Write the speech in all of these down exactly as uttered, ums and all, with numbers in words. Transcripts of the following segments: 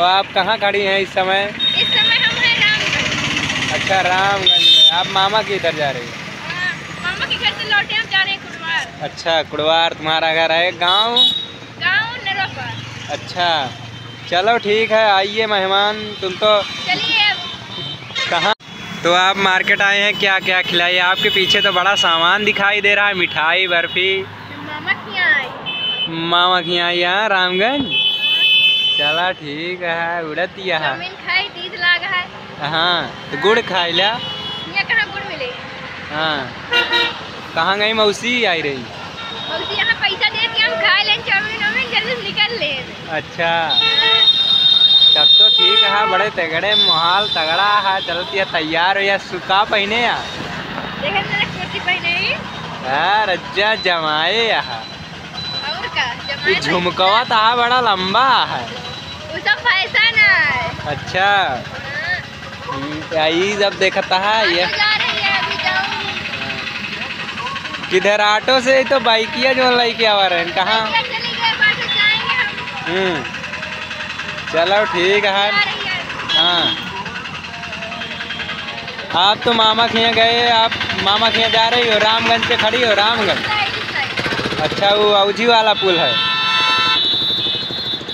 तो आप कहाँ खड़ी हैं इस समय? इस समय हम हैं रामगंज। अच्छा, रामगंज में। आप मामा के इधर जा रही हैं? हाँ, मामा के घर से लौटे, हम जा रहे हैं कुड़वार। अच्छा, कुड़वार तुम्हारा घर है। गाँव? गाँव नरवा पर। अच्छा, चलो ठीक है, आइए मेहमान, तुम तो चलिए अब। कहाँ? तो आप मार्केट आए हैं, क्या क्या खिलाइए? आपके पीछे तो बड़ा सामान दिखाई दे रहा है, मिठाई, बर्फी। मामा के यहाँ आई। मामा के यहाँ आई, यहाँ रामगंज? चला ठीक है, उड़त यहाँ। चाउमीन खाई, तीज लाग है। हाँ, तो गुड़ खाई ला। यहाँ कहाँ गुड़ मिले? हाँ, कहाँ गई मौसी आई रही? मौसी यहाँ पैसा दे के हम खाए लेन चाउमीन वाउमीन, जल्दी निकल लेन। अच्छा, तब तो ठीक है, बड़े तगड़े, माहौल तगड़ा है, चलती है तैयार हो या सु-, का पहने या? देखे मेरा कुर्ती पहने ही। हाँ, रज्जा जमाए यहाँ। और का, ये जमाए झुमकवा पहने। तो है बड़ा लंबा है। वो सब फैशन है। अच्छा। हाँ। हम्म, या ई जब देखता है, ये ऑटो जा रही है, अभी जाऊंगी। किधर ऑटो से? तो बाइकिया जो लइके आवा रहे हैं, कहाँ? बाइकिया चली गई, बाद में जाएंगे हम। हम्म, चलो ठीक है। जा रही है। हाँ, आप तो मामा के यहाँ गए, आप मामा के यहाँ जा रही हो, रामगंज पे खड़ी हो, रामगंज। साइड, साइड। अच्छा, वो औजी वाला पुल है,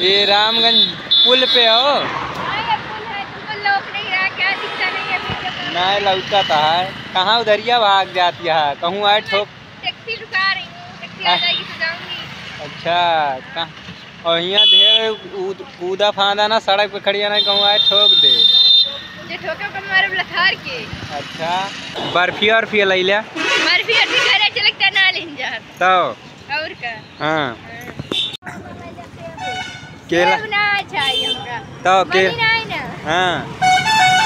ये रामगंज पुल पे हो? हाँ, ये पुल है, तुमको लौक नहीं रहा, क्या दिखता नहीं है, फिर जब नहीं लौकता है। कहाँ उधरिया भाग जाती है, कहूँ आए ठोक। टैक्सी रुका रही हूँ, टैक्सी आ आ जाएगी तो जाऊंगी। अच्छा, कहाँ? और यहाँ ढेर कूद-, कूदा फांदा ना, सड़क पे खड़ी है ना, कहूँ आए ठोक दे। जे ठोके को मारे लथार के। अच्छा, बर्फी और फिर ले लिया। बर्फी और फिर घरे चले के ना लेन जा। तो और का? हाँ। हाँ। केला। सेब ना चाहिए हमका। तो के-, मनी नहीं ना। हाँ।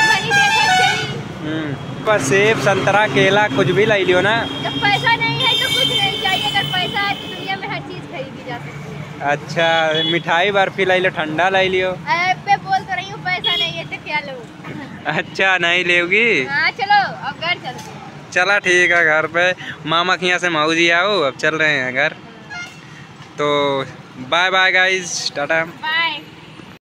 मनी देखो चली। हम्म। पर सेब, संतरा, केला कुछ भी ले लियो ना। जब पैसा नहीं है तो कुछ नहीं चाहिए, अगर पैसा है तो दुनिया में हर चीज खरीदी जा सकती है। अच्छा, मिठाई बर्फी ले लियो, ठंडा ले लियो। अरे, मैं बोल तो रही हूँ पैसा नहीं है तो क्या लो? अच्छा, नहीं लेगी? हाँ, चलो अब घर चलते हैं। चला ठीक है, घर पे मामा के यहाँ से मौजी आओ, अब चल रहे हैं घर। तो bye bye guys, टाटा। बाय।